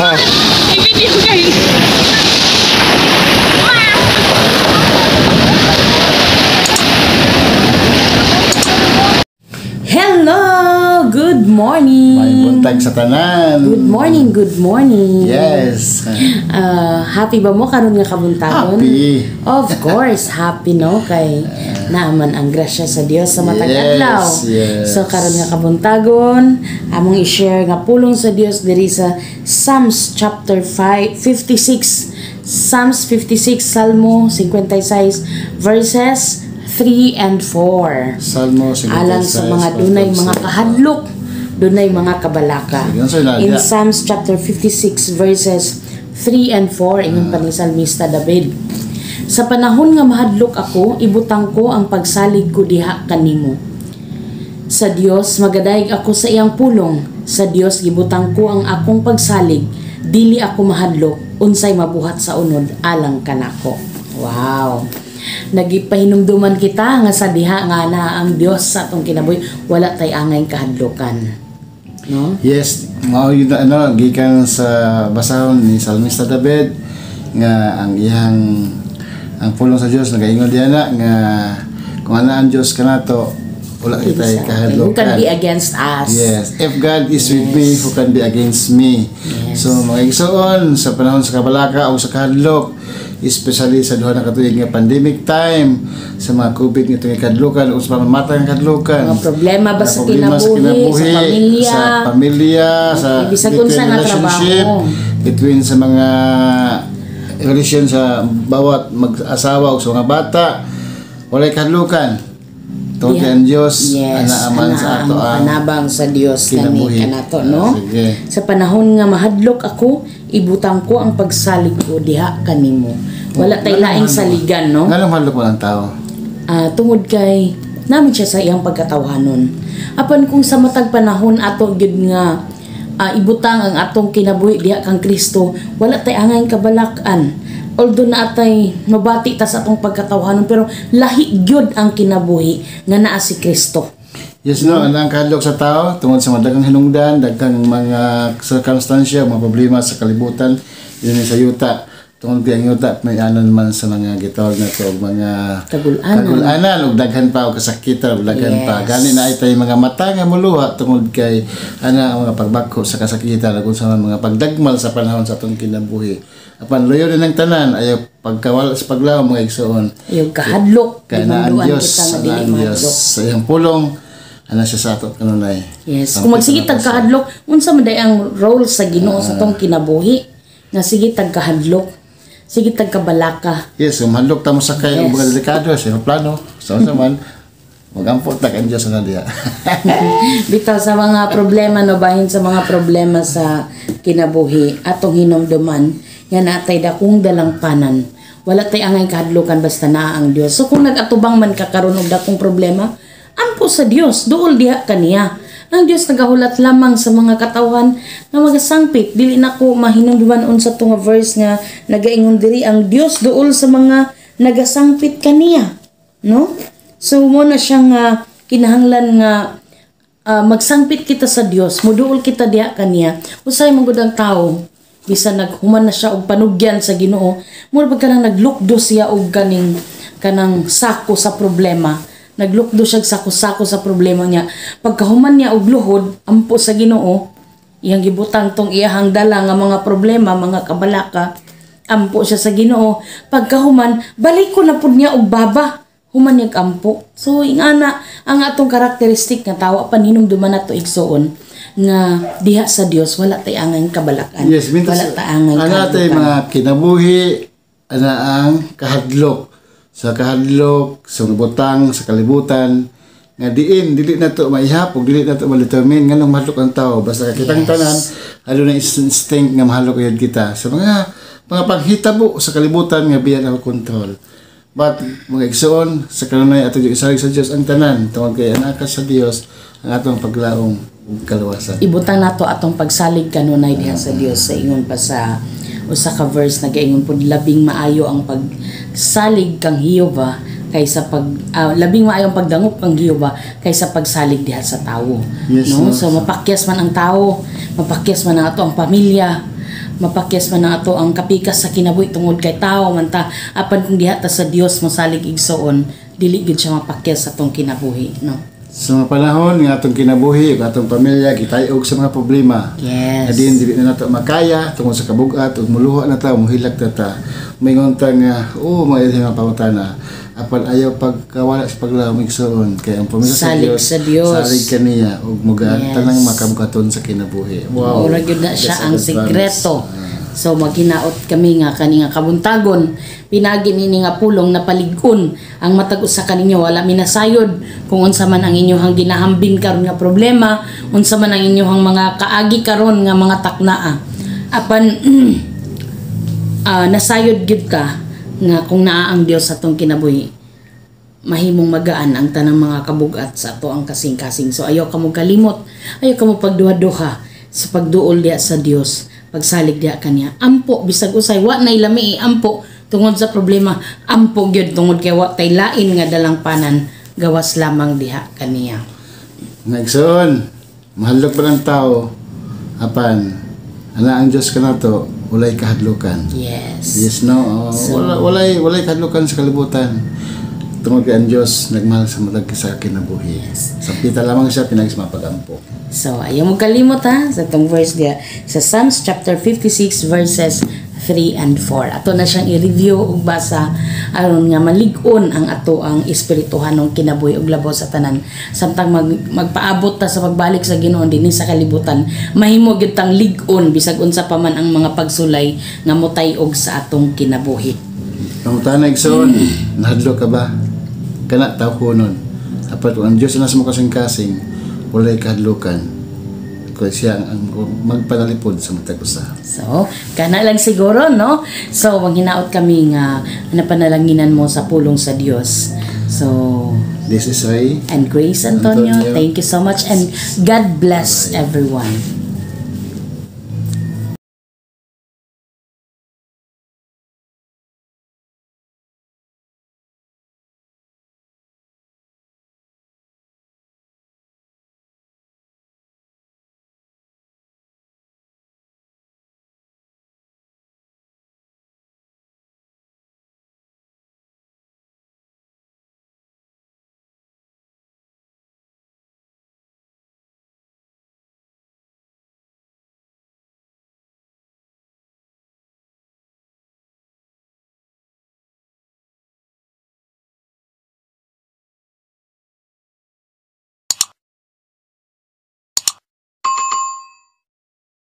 Oh. I-video kayo. Hello! Good morning! May buntag sa tanan. Good morning, good morning. Yes. Happy ba mo karon nga kabuntagon? Happy. Of course, happy, no, kay naaman ang grasya sa Dios sa matag adlaw. Yes. So karon nga kabuntagon, among i-share nga pulong sa Dios diri sa Psalms chapter 5 56. Psalms 56, Salmo 56 verses 3 and 4. Salmo 56. Alang sa mga dunay mga kahadlok, dunay mga kabalaka. Sige, unsa na In diya? Psalms chapter 56 verses 3 and 4, ingon pa ni Salmista David. "Sa panahon nga mahadlok ako, ibutang ko ang pagsalig ko diha kanimo. Sa Dios magadayeg ako sa iyang pulong. Sa Dios gibutang ko ang akong pagsalig. Dili ako mahadlok unsay mabuhat sa unod alang kanako." Wow. Nagipahinumduman kita nga sa diha nga naa ang Dios sa atong kinabuhi, wala tay angay kahadlokan. No? Yes, mao yun na ano, gikan sa basahon ni Salmista David nga ang iyang ang pulong sa Dios nagaingon diha na nga kung ana ang Dios kanato, wala kitay Who can kahadlokan. Be against us? Yes, if God is with me, who can be against me? Yes. So mga igsoon, sa panahon sa kabalaka o sa kahadlok, especially sa duha na katuig nga pandemic time, sa mga COVID nga tuig kahadlokan o sa pamamatay nga kahadlokan. Mga problema ba Mga sa problema kinabuhi, sa pamilya. Sa pamilya, sa Bisag unsa between nga relationship, trabaho. Between sa mga relasyon sa bawat mag-asawa o sa mga bata, walay kahadlokan. Tungod kay ang Diyos, ana aman sa ato ang ang panabang sa Dios kani kinabuhi. Kanato, no? Ah, sige. Sa panahon nga mahadlok ako, ibutang ko ang pagsalig ko diha kanimo. Wala tay laing saligan, no? Nganong mahadlok man ang tao? Tungod kay naman siya sa iyang pagkatawhanon. Apan kung sa matag panahon ato gyud nga ibutang ang atong kinabuhi diha kang Kristo, wala tay angay kabalakan. Although na atay mabati ta sa atong pagkatawhanon, pero lahi gyud ang kinabuhi nga naa si Kristo. Yes, no, ang kahadlok sa tao tungod sa mga daghang hinungdan, daghang mga circumstansya, mga problema sa kalibutan, yun sa yuta. Tungod kay ang yuta may anon man sa mga gitawag na to og mga Kagul-anan. Kagul-anan ug daghan pa og kasakitan ug daghan pa. Gani na ay tay mga mata nga muluha tungod kay ana ang mga pagbagko sa kasakitan ug sa mga pagdagmal sa panahon sa atong kinabuhi. Apan luyo din ang tanan, ayaw pagkawala sa paglaom, mga igsoon. Ayaw kahadlok, Kay na ang gimanduan Diyos, kita nga ana dili ang Diyos mahadlok. Sa iyang pulong, ana siya sa ato kanunay. Yes, kung magsige tag kahadlok, unsa man day ang role sa Ginoo sa atong kinabuhi? Nga sige tag kahadlok, sige tag kabalaka. Yes, kung mahadlok ta mo sakay og mga delikado sa eroplano, sa unsa man, magampo ta kay ang Diyos na diha. Bitaw sa mga problema, no, bahin sa mga problema sa kinabuhi, atong hinumduman nga natay dakong dalangpanan. Wala tay angay kahadlokan basta naa ang Dios. So kung nag-atubang man ka karon og dakong problema, ampo sa Dios, duol diha kaniya. Ang Dios nagahulat lamang sa mga katawhan nga magasangpit. Dili na ko mahinumduman unsa to nga verse nga nagaingon diri ang Dios duol sa mga nagasangpit kaniya, no? So mo na siyang kinahanglan nga magsangpit kita sa Dios, muduol kita diha kaniya. Usay man gud ang tao, bisan naghuman na siya og panugyan sa Ginoo, mura pag kanang naglukdo siya og kaning kanang sako sa problema. Naglukdo siya og sako-sako sa problema niya. Pagkahuman niya og luhod, ampo sa Ginoo, iyang gibutang tong iyahang dala nga mga problema, mga kabalaka, ampo siya sa Ginoo. Pagkahuman, balik ko na pud niya og baba. Human niya ampo. So ingana ang atong karakteristik nga tawo, apan hinumduman nato, igsoon, nga diha sa Dios wala tay angay kabalakan. Yes, mintas, wala tay angay ana tay kahadlokan. Mga kinabuhi, ana ang kahadlok. Sa kahadlok, sa mga butang, sa kalibutan, nga diin, dili na to maihap, ug dili na to ma-determine nganong mahadlok ang tao. Basta kitang tanan, aduna instinct nga mahadlok yun kita. Sa mga panghitabo sa kalibutan nga biyan ang control. But mga igsoon, sa kanunay ato isalig sa Dios ang tanan tungod kay anak sa Dios ang atong paglaom ug kaluwasan. Ibutang nato atong pagsalig kanunay diha sa Dios sa ingon pa sa usa ka verse, nagaingon pud labing maayo ang pagsalig kang Jehova kaysa pag labing maayo ang pagdangop kang Jehova kaysa pagsalig diha sa tawo, Yes, no? no. So mapakyas man ang tao, mapakyas man ang ato ang pamilya. Mapakyas man ang ato ang kapikas sa kinabuhi tungod kay tao man ta, apan kung diha ta sa Dios mosalig, igsoon, dili gyud siya mapakyas sa atong kinabuhi, no? Sa mga panahon nga atong kinabuhi ug atong pamilya gitayog sa mga problema, Adin dili na nato makaya tungod sa kabugat ug muluha na ta, muhilak ta ta. Maingon ta nga, "Oh, mga ilhing mga pangutana." Apan ayaw pagkawala sa paglaom, igsoon, kay ang promesa sa Salig Dios, sa Dios. Salig kaniya ug mugaan tanang makabugaton sa kinabuhi. Wow. Mura gyud na siya That's a ang good sikreto. promise. So maghinaot kami nga kani nga kabuntagon pinagi nini nga pulong na palig-on ang matag usa kaninyo. Wala minasayod kung unsa man ang inyong ginahambin karon nga problema, unsa man ang inyong mga kaagi karon nga mga taknaa. Apan nasayod gyud ka nga kung naa ang Dios sa atong kinabuhi, mahimong magaan ang tanang mga kabugat sa ato ang kasing-kasing. So ayaw ka mo kalimot, ayaw ka mo pagduha-duha sa pagduol diya sa Dios, pagsalig diya kaniya. Ampo bisag usay wa nay lami ampo tungod sa problema, ampo gyud tungod kay wa tay lain nga dalangpanan gawas lamang diha kaniya. Nga igsoon, mahadlok pa ng tao, apan ana ang Dios kanato, walay kahadlukan. Yes, no? Oh, wala, walay kahadlukan sa kalibutan. Tungod kay ang Dios nagmahal sa matag sa kinabuhi. Sapita lamang siya pinag sa mga pagampo. So, ayaw mo kalimot ha sa itong verse diya sa Psalms chapter 56 verses 3 and 4. Ato na siyang i-review ug basa aron nga malig-on ang ato ang espirituhanong kinabuhi ug labaw sa tanan. Samtang magpaabot ta sa pagbalik sa Ginoo dinhi sa kalibutan, mahimo gyud tang lig-on bisag unsa pa man ang mga pagsulay nga motay-og sa atong kinabuhi. Pangutana, igsoon, nahadlok ka ba? Kana tawhonon. Apan kung ang Diyos na sa mo kasing-kasing, walay kahadlukan. Kaya siya ang magpanalipod sa matag usa. So, kana lang siguro, no? So, maghinaot kami nga napanalanginan mo sa pulong sa Dios. So, This is Ray and Grace Antonio, Antonio. Thank you so much and God bless everyone.